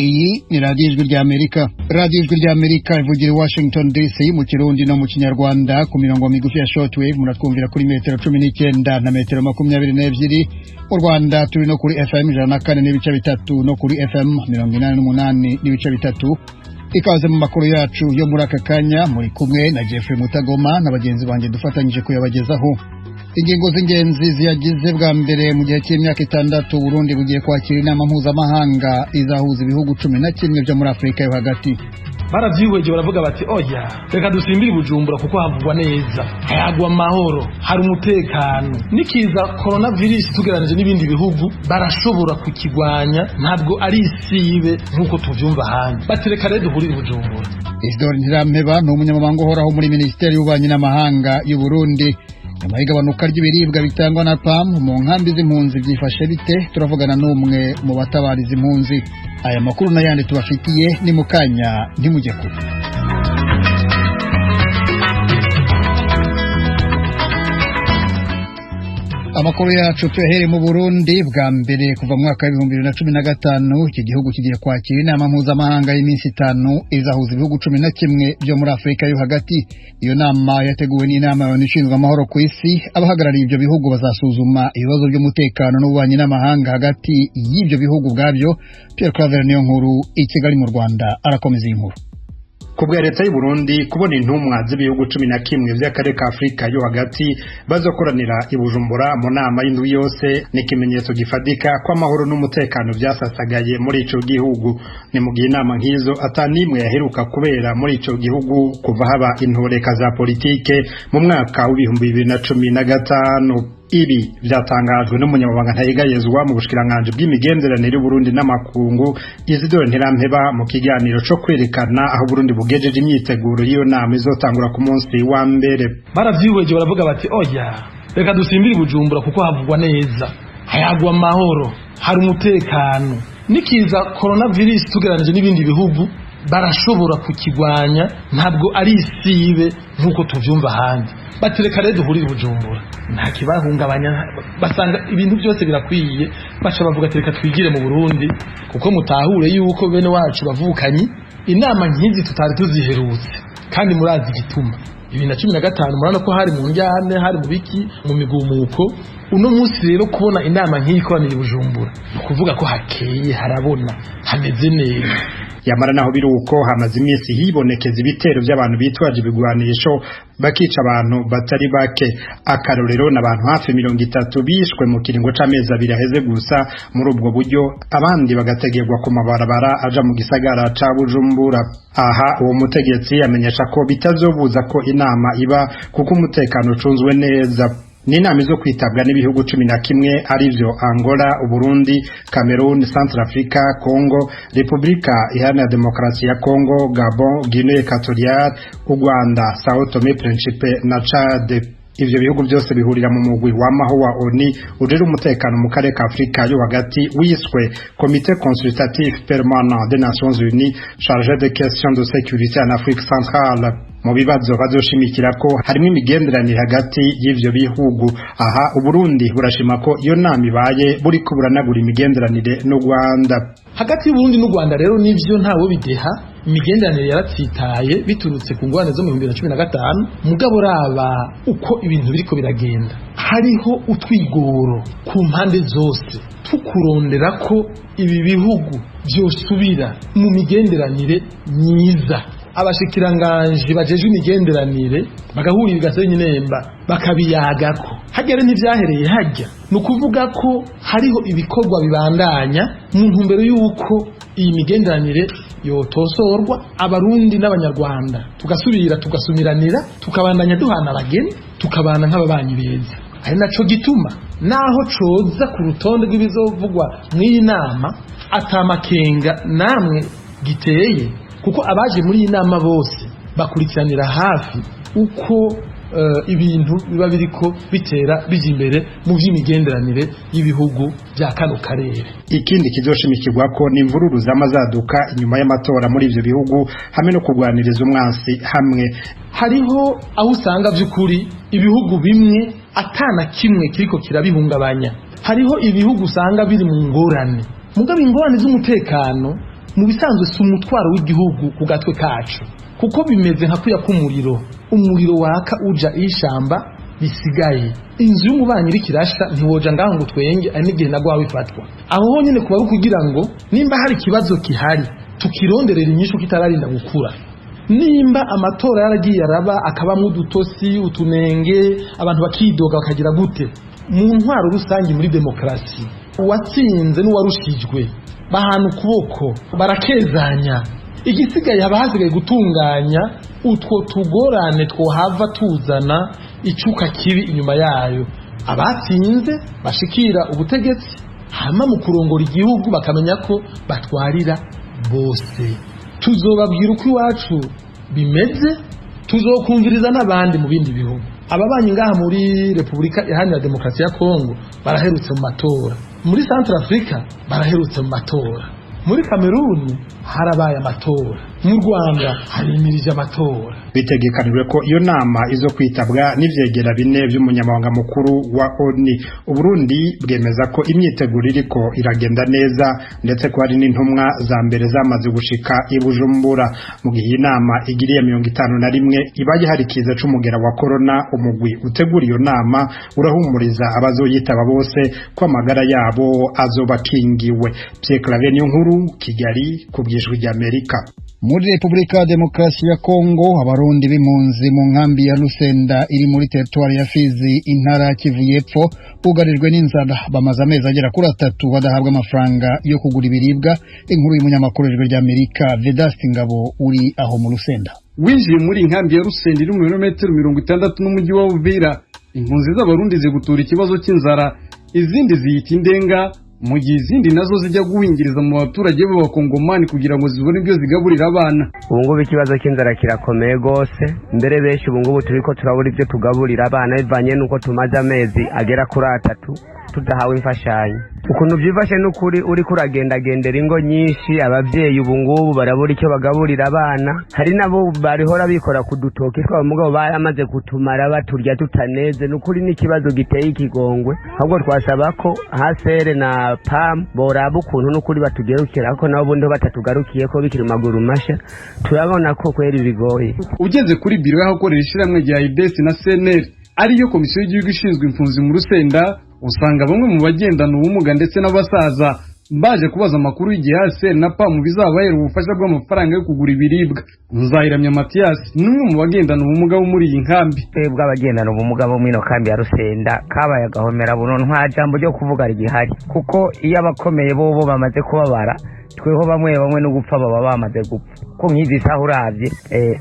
Iyi ni Radiyo Ijwi ry'Amerika. Radiyo Ijwi ry'Amerika ivugira i Washington DC mu Kirundi no mu Kinyarwanda ku mirongo migufi ya shortwave. Muratwumvira kuri metero 19 na metero 22. Mu Rwanda turi no kuri FM 104.3 no kuri FM 88.3. Ikaze mu makuru yacu yo muri aka kanya, muri kumwe na Jeffrey Mutagoma na bagenzi banjye dufatanyije kuyabagezaho. Ingingo z'ingenzi ziyagize: bwa mbere mu gihe cy'imyaka 6, Burundi bugiye kwakira inama mpuzamahanga izahuza ibihugu 11 byo muri Afurika yo hagati. Baravyihweje, baravuga bati: "Oya, reka dusimbire Bujumbura kuko havugwa neza, hayagwa amahoro, hari umutekano. Nikiza coronavirus tugeranije n'ibindi bihugu barashobora kukigwanya, ntabwo ari isibe nk'uko tuvyumva ahandi." Bati: "Reka rero duhurire Bujumbura." Isidore Ntirampeba ni umunyamabanga uhoraho muri Minisiteri y'Ububanyi n'Amahanga y'u Burundi. Nyuma y'igabanuka ry'ibiribwa bitangwa na PAM, mu nkambi z'impunzi byifashe bite? Turavugana n'umwe mu batabariza impunzi. Aya makuru n'ayandi tubafitiye ni mu kanya, ntimujye kure. Amakuru yacu tuyahere mu Burundi. Bwa mbere kuva mu mwaka wa 2015, iki gihugu kigiye kwakira inama mpuzamahanga y'iminsi 5 izahuza ibihugu 11 byo muri Afurika yo hagati. Iyo nama yateguwe n'inama y'ONU ishinzwe amahoro ku isi. Abahagarariye ibyo bihugu bazasuzuma ibibazo by'umutekano n'ububanyi n'amahanga hagati y'ibyo bihugu ubwabyo. Pierre Claver niyo nkuru i Kigali mu Rwanda arakomeza iyi nkuru. Ku bwa leta y'u Burundi, kubona intumwa z'ibihugu 11 by'akarere ka Afurika yo hagati bazokoranira i Bujumbura mu nama y'indwi yose ni ikimenyetso gifatika ko amahoro n'umutekano byasasagaye muri ico gihugu. Ni mu gihe inama nk'izo ata n'imwe yaheruka kubera muri ico gihugu kuva haba intoreka za politike mu mwaka wa 2015. Ibi byatangajwe n'umunyamabanga ntayegayezwa mu bushikiranganji bw'imigenderanire y'Uburundi n'amakungu, Isidore Ntirampeba, mu kiganiro co kwerekana aho Burundi bugejeje imyiteguro y'iyo nama izotangura ku munsi wa mbere. Baravyihweje, baravuga bati: "Oya, reka dusimbire Bujumbura kuko havugwa neza, hayagwa amahoro, hari umutekano. Nikiza coronavirus tugeranije n'ibindi bihugu barashobora kukigwanya, ntabwo ari isibe nk'uko tuvyumva ahandi." Bati: "Reka rero duhurire Bujumbura." Nta kibahungabanya, basanga ibintu byose birakwiye, baca bavuga ati: "Reka twigire mu Burundi," kuko mutahure yuko bene wacu bavukanyi inama nk'izi tutari tuziherutse, kandi murazi igituma. 2015 murabona ko hari mu njyane, hari mu biki, mu migumuko. Uno munsi rero kubona inama nk'iyi ikoranira i Bujumbura ni ukuvuga ko hakeye, harabona, hameze neza. Yamara naho biri uko, hamaze iminsi hibonekeza ibitero by'abantu bitwaje ibigwanisho bakica abantu batari bake. Akarorero n'abantu hafi 30 bishwe mu kiringo c'amezi 2 aheze gusa muri ubwo buryo, abandi bagategerwa ku mabarabara aja mu gisagara ca Bujumbura. Aha uwo mutegetsi amenyesha ko bitazobuza ko inama iba kuko umutekano ucunzwe neza. Ni inama izo kwitabwa n'ibihugu 11, arivyo Angola, Uburundi, Cameroon, Centrafrica, Congo, Republika Iharanira Demokarasi ya Congo, Gabon, Guinée Equatoriale, u Rwanda, Sao Tome Principe na Chad. Ivyo bihugu byose bihurira mu mugwi wamaho wa ONU ujejwe umutekano mu karere ka Afrika yo hagati wiswe Comité consultatif permanent des Nations Unies chargé des questions de sécurité en Afrique centrale. Mu bibazo bazoshimikira ko harimo imigenderanire hagati y'ivyo bihugu. Aha Uburundi burashima ko iyo nama ibaye buriko buranagura imigenderanire n'u Rwanda. Hagati y'Uburundi n'u Rwanda rero, nivyo, ntawo bideha, imigenderanire yaratsitaye biturutse ku ngorane zo mu 2015. Mugabo raba uko ibintu biriko biragenda, hariho utwigoro ku mpande zose tukurondera ko ibi bihugu vyosubira mu migenderanire myiza, abashikiranganji bajejwe imigenderanire bagahurira i Gasenyi Nemba bakabiyagako. Hagere ntivyahereye hajya, ni ukuvuga ko hariho ibikorwa bibandanya mu ntumbero y'uko iyi migenderanire yotosorwa, Abarundi n'Abanyarwanda tugasubira tugasumiranira, tukabandanya duhana abageni, tukabana nk'ababanyi beza. Ari naco gituma naho coza ku rutonde rw'ibizovugwa mw'iyi nama atamakenga namwe giteye, kuko abaje muri iyi nama bose bakurikiranira hafi uko ibintu biba biriko bitera bija imbere mu vy'imigenderanire y'ibihugu bya kano karere. Ikindi kizoshimikirwa ko ni imvururu z'amazaduka inyuma y'amatora muri ivyo bihugu, hamwe no kurwaniriza umwansi hamwe. Hariho aho usanga by'ukuri ibihugu bimwe atana kimwe kiriko kirabihungabanya, hariho ibihugu usanga biri mu ngorane, mugabo ingorane z'umutekano. Mu bisanzwe si umutwaro w'igihugu ku gatwe kacu, kuko bimeze nka kuya k'umuriro. Umuriro waka uja ishamba bisigaye, inzu y'umubanyi iriko irasha ntiwoja ngaho ngo twenge, ari n'igihe nagwawe ifatwa. Aho honyene kuba ari ukugira ngo nimba hari ikibazo gihari tukironderera inyishu kitararinda gukura. Nimba amatora yaragiye araba akabamwo udutosi, utunenge, abantu bakidoga bakagira gute, mu ntwaro rusange muri demokarasi uwatsinze n'uwarushijwe bahana ukuboko, barakezanya. Igisigaye haba hasigaye gutunganya utwo tugorane twohava tuzana icuka kibi inyuma yayo. Abatsinze bashikira ubutegetsi, hama mu kurongora igihugu bakamenya ko batwarira bose. Tuzobabwira uko iwacu bimeze, tuzokumviriza n'abandi mu bindi bihugu. Ababanyi ngaha muri Repubulika Iharanira Demokarasi ya Kongo baraherutse mu matora, muri Central Africa baraherutse mu matora, muri Kameruni harabaye amatora, mu Rwanda harimirije amatora. Bitegekanijwe ko iyo nama izo kwitabwa n'ivyegera bine vy'umunyamabanga mukuru wa ONU. Uburundi bwemeza ko imyiteguro iriko iragenda neza, ndetse ko hari n'intumwa za mbere zamaze gushika i Bujumbura. Mu gihe iyi nama igiriye 51 ibaye hari ikiza c'umugera wa corona, umugwi utegura iyo nama urahumuriza abazoyitaba bose ko amagara yabo azoba akingiwe. Pierre Claver Niyonkuru, Kigali, ku bw'Ijwi ry'Amerika. Muri Repubulika ya Demokarasi ya Kongo, abarundi b'impunzi mu nkambi ya Lusenda iri muri teritwari ya Fizi, intara ya Kivu y'Epfo, bugarijwe n'inzara. Bamaze amezi agera kuri 3 badahabwa amafaranga yo kugura ibiribwa. Inkuru y'umunyamakuru w'Ijwi ry'Amerika Vedaste Ngabo uri aho mu Lusenda. Winjiye muri inkambi ya Rusenda iri mu birometero 60 n'umujyi wa Uvira, impunzi z'abarundi zigutura ikibazo cy'inzara, izindi ziyita indenga, mu gihe izindi nazo zijya guhingiriza mu baturage b'abakongomani kugira ngo zibone ibyo zigaburira abana. Ubu ngubu ikibazo cy'inzara kirakomeye rwose, mbere benshi ubu ngubu turiko turabura ibyo tugaburira abana bivanye n'uko tumaze amezi agera kuri 3 tudahawe imfashanyo. Ukuntu byifashe n'ukuri, uriko uragendagendera ingo nyinshi, abavyeyi ubu ngubu barabura icyo bagaburira abana. Hari nabo barihora bikora ku dutoki twabo, mugabo baramaze kutumara baturya tutaneze. N'ukuri n'ikibazo giteye ikigongwe. Ahubwo twasaba ko hasere na PAM boraba ukuntu n'ukuri batugerukira, ko nabo bundi batatugarukiye ko bikiri maguru masha, turabona ko kweri bigoye. Ugeze kuri biro y'ahakorera ishyirahamwe rya IDES na CNL, ariyo komisiyo y'igihugu ishinzwe impunzi mu Rusenda, usanga bamwe mu bagendana ubumuga ndetse n'abasaza baje kubaza amakuru y'igihe ASR na PAM bizabahera ubufasha bw'amafaranga yo kugura ibiribwa. Nzayiramya Mathias ni umwe mu bagendana ubumuga bo muri iyi nkambi. Twebwe abagendana ubumuga bo muri ino kambi ya Rusenda kabaye agahomera buno, nta jambo ryo kuvuga rigihari, kuko iyo abakomeye bobo bamaze kubabara, tweho bamwe bamwe no gupfa baba bamaze gupfa. Ko nk'izi saha uravye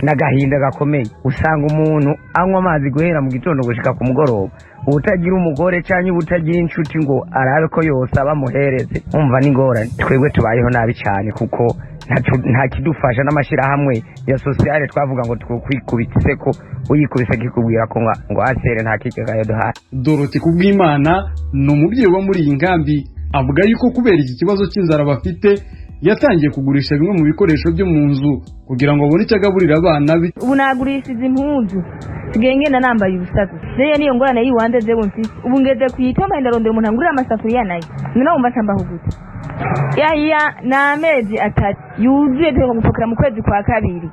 n'agahinda gakomeye, usanga umuntu anywa amazi guhera mu gitondo gushika ku mugoroba, ubutagira umugore canke ubutagira inshuti ngo arabe ko yosaba amuhereze, umva n'ingorane. Twebwe tubayeho nabi cyane, kuko nta kidufasha n'amashirahamwe ya sociale twavuga ngo twikubitse ko uyikubise kikubwira ko ngo asere nta kigega yaduhaye. Dorothy Kubwimana ni umubyeyi uba muri iyi nkambi, avuga yuko kubera iki kibazo cy'inzara bafite yatangiye kugurisha bimwe mu bikoresho byo mu nzu kugira ngo abone icyo agaburira abana be. Ubu nagurishije impuzu, sigaye ngenda nambaye ubusa gusa. Rero niyo ngorane y'iwande jewe mfise. Ubu ngeze ku itoma ndarondera umuntu angurira amasafuriya nayo, none wumva nsambaho gute? Yaya ni amezi 3 yuzuye duheruka gupakira mu kwezi kwa 2.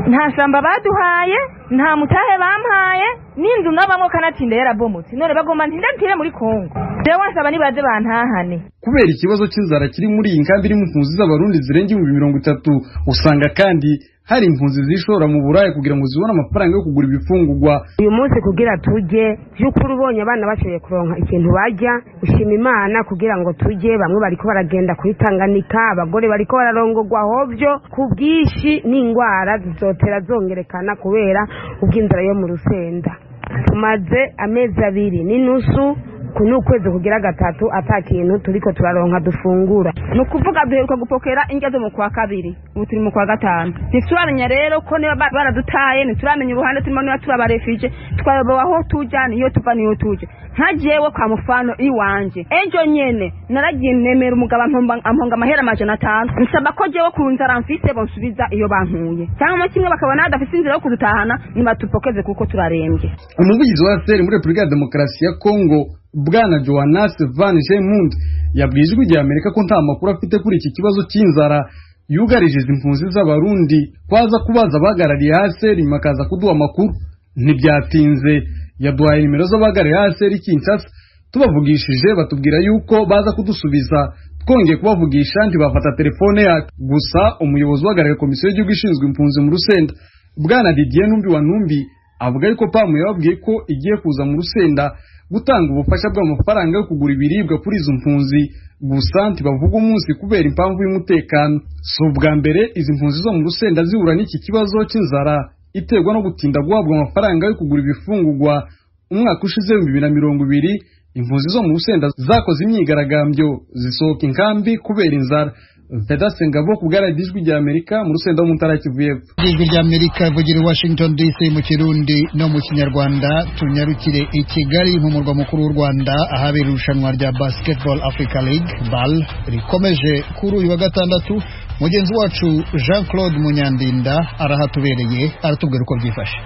Nta shamba baduhaye, nta mutahe bampaye, n'inzu nabamwo kanatsinda yarabomotse, none bagomba ntindantire muri Kongo. Jewe nsaba nibaze bantahane. Kubera ikibazo cy'inzara kiri muri iyi nkambi irimo impunzi z'abarundi zirenga 30,000, usanga kandi hari impunzi zishora mu buraya kugira ngo zibone amafaranga yo kugura ibifungurwa. Uyu munsi kugira tujye, by'ukuri ubonye abana bashoboye kuronka ikintu barya, ushima Imana kugira ngo tujye. Bamwe bariko baragenda kuri Tanganyika, abagore bariko bararongogwa hovyo ku bwinshi, n'ingwara zizotera zongerekana kubera ubw'inzara yo mu Rusenda. Tumaze amezi 2.5, ku n'ukwezi kugira 3 ata kintu turiko turaronka dufungura. Ni ukuvuga duheruka gupokera indya zo mu kwa 2, ubu turi mu kwa 5. Ntituramenya rero ko niba baradutaye, ntituramenya uruhande turimo, niba turabarefije, twayobewe aho tuja, niyo tuva niyo tuje. Nka jewe kwa mufano iwanje ejo nyene naragiye nemera umugabo amponga amahera 500, nsaba ko jewe ku nzara mfise bonsubiza iyo bankuye, cyangwa kimwe bakabona badafise inzira yo kudutahana, nibatupokeze kuko turarembye. Umuvugizi wa ASR muri Repubulika ya Demokarasi ya Kongo, Bwana Johannes Van Gemund, yabwiye Ijwi rya Amerika ko nta makuru afite kuri iki kibazo cy'inzara. yugarije izi mpunzi z'Abarundi, kwaza kubaza abahagarariye HCR, nyuma akaza kuduha amakuru. Ntibyatinze yaduhaye nimero z'abahagarariye HCR Kinshasa. Tubavugishije batubwira yuko baza kudusubiza. Twongeye kubavugisha ntibafata telefone yacu. Gusa umuyobozi uhagarariye Komisiyo y'Igihugu Ishinzwe Impunzi mu Rusenda, bwana Didier Numbi wa Numbi, avuga yuko PAM yababwiye ko igiye kuza mu Rusenda gutanga ubufasha bw'amafaranga yo kugura ibiribwa kuri izo mpunzi, gusa ntibavuga umunsi kubera impamvu y'umutekano. Si ubwa mbere izi mpunzi zo mu Rusenda zihura n'iki kibazo cy'inzara iterwa no gutinda guhabwa amafaranga yo kugura ibifungurwa. Umwaka ushize 2020, impunzi zo mu Rusenda zakoze imyigaragambyo, zisohoka inkambi kubera inzara. Vedaste Ngabo ku bwa Ijwi rya Amerika, mu Rusenda ho mu ntara ya Kivu y'Epfo. Ijwi rya Amerika ivugira i Washington DC mu Kirundi no mu Kinyarwanda. Tunyarukire i Kigali mu murwa mukuru w'u Rwanda, ahabera irushanwa rya Basketball Africa League, BAL, rikomeje kuri uyu wa gatandatu. Mugenzi wacu Jean Claude Munyandinda arahatubereye, aratubwira uko byifashe.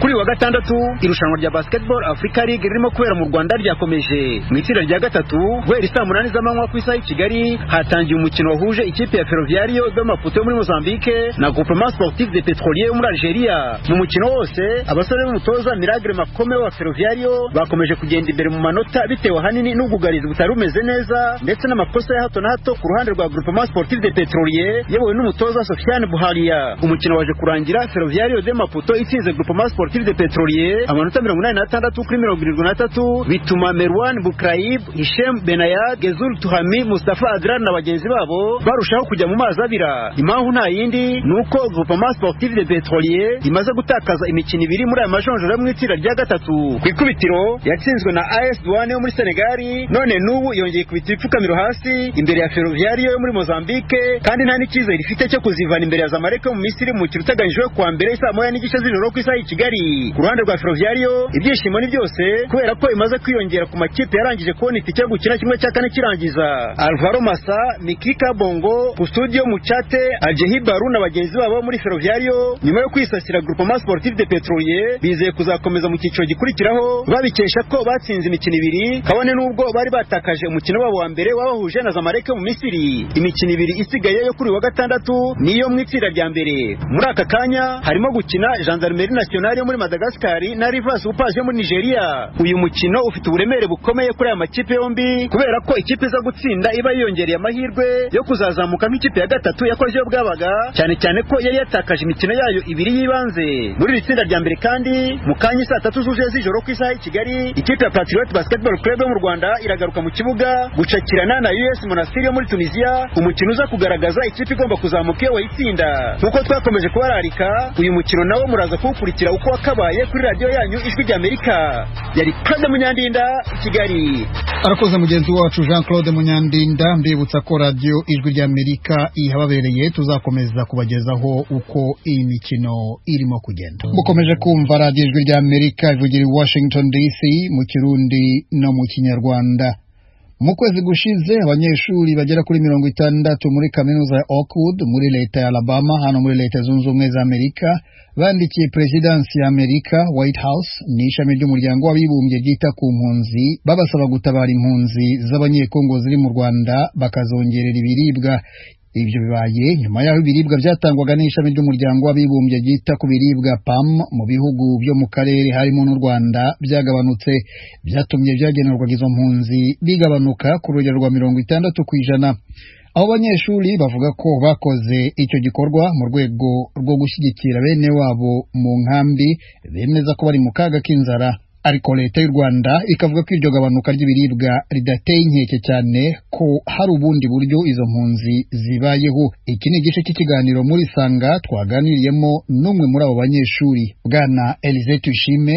Kuri wa gatandatu, irushanwa rya Basketball Africa League ririmo kubera mu Rwanda ryakomeje. Mu itsinda rya gatatu, guhera isaa 8 z'amanywa ku isaha y'i Kigali, hatangiye umukino wahuje ikipe ya Ferroviario de Maputo yo muri Mozambique na Groupement Sportif de Petrolier yo muri Algeria. Mu mukino wose, abasore b'umutoza Milagre Makome wa Ferroviario bakomeje kugenda imbere mu manota, bitewe ahanini n'ubwugarizi butari bumeze neza ndetse n'amakosa ya hato na hato ku ruhande rwa Groupement Sportif de Petrolier yewe n'umutoza Sofiane Buharia. Umukino waje kurangira Ferroviario de Maputo itsinze Groupement Sportif de Petrolier amanota 86 kuri 73, bituma Merwan Bukraib, Hishem Benayad, Gezul Tuhami, Mustafa Adran na bagenzi babo barushaho kujya mu mazi abira. Impamvu nta yindi, ni uko Groupement Sportif de Petrolier imaze gutakaza imikino ibiri muri aya majonjora mu itsinda rya gatatu. Ku ikubitiro yatsinzwe na AS Douane yo muri Senegal, none n'ubu yongeye kubita ibipfukamiro hasi imbere ya Ferroviario yo muri Mozambique, kandi nta n'icyizere ifite cyo kuzivana imbere ya Zamalek yo mu Misiri mu mukino uteganyijwe kuwa mbere saa 1:30 z'ijoro ku isaha y'i Kigali. Ku ruhande rwa Ferroviario, ibyishimo ni byose kubera ko imaze kwiyongera ku makipe yarangije kubona itike yo gukina kimwe cya kane kirangiza. Alvaro Massa, Mikika Bongo, Custodio Muchate, Aljehi Baru na bagenzi babo muri Ferroviario, nyuma yo kwisasira Groupement Sportif de Petrolier, bizeye kuzakomeza mu cyiciro gikurikiraho, babikesha ko batsinze imikino ibiri, kabone n'ubwo bari batakaje umukino wabo wa mbere wabahuje na Zamalek mu Misiri. Imikino ibiri isigaye yo kuri wa gatandatu niyo mu itsinda rya mbere. Muri aka kanya harimo gukina Gendarmerie Nationale yo muri Madagascar na Rivers Hoopers yo muri Nigeria. Uyu mukino ufite uburemere bukomeye kuri aya makipe yombi, kubera ko ikipe iza gutsinda iba yiyongereye amahirwe yo kuzazamuka nk'ikipe ya gatatu yakoze iyo bwabaga, cyane cyane ko yari yatakaje imikino yayo ibiri y'ibanze. Muri iri tsinda rya mbere kandi, mu kanya saa 3 zuzuye z'ijoro ku isaha y'i Kigali, ikipe ya Patriot Basketball Club yo mu Rwanda iragaruka mu kibuga gucakirana na US Monastir yo muri Tunisia, umukino uza kugaragaza ikipe igomba kuzamuka iyo wayitsinda. Nkuko twakomeje kubararika, uyu mukino nawo muraza kuwukurikira uko wakabaye kuri radiyo yanyu Ijwi rya Amerika. Yari Claude Munyandinda i Kigali. Arakoze mugenzi wacu Jean Claude Munyandinda. Mbibutsa ko Radiyo Ijwi ry'Amerika ihababereye, tuzakomeza kubagezaho uko iyi mikino irimo kugenda. Mukomeje kumva Radiyo Ijwi ry'Amerika ivugira i Washington DC mu Kirundi no mu Kinyarwanda. Mu kwezi gushize, abanyeshuri bagera kuri 60 muri kaminuza ya Oakwood muri leta ya Alabama, hano muri Leta Zunze Ubumwe za Amerika, bandikiye Perezidansi ya Amerika, White House, n'ishami ry'Umuryango w'Abibumbye ryita ku mpunzi, babasaba gutabara impunzi z'Abanyekongo ziri mu Rwanda, bakazongerera ibiribwa. Ibyo bibaye nyuma y'aho ibiribwa byatangwaga n'ishami ry'Umuryango w'Abibumbye ryita ku biribwa, PAM, mu bihugu byo mu karere harimo n'u Rwanda byagabanutse. Byatumye byagenerwaga izo mpunzi bigabanuka ku rugero rwa 60%. Abo banyeshuri bavuga ko bakoze icyo gikorwa mu rwego rwo gushyigikira bene wabo mu nkambi bemeza ko bari mu kaga k'inzara, ariko Leta y'u Rwanda ikavuga ko iryo gabanuka ry'ibiribwa ridateye inkeke, cyane ko hari ubundi buryo izo mpunzi zibayeho. Iki ni igice cy'ikiganiro muri Sanga twaganiriyemo n'umwe muri abo banyeshuri, bwana Elize Tuyishime.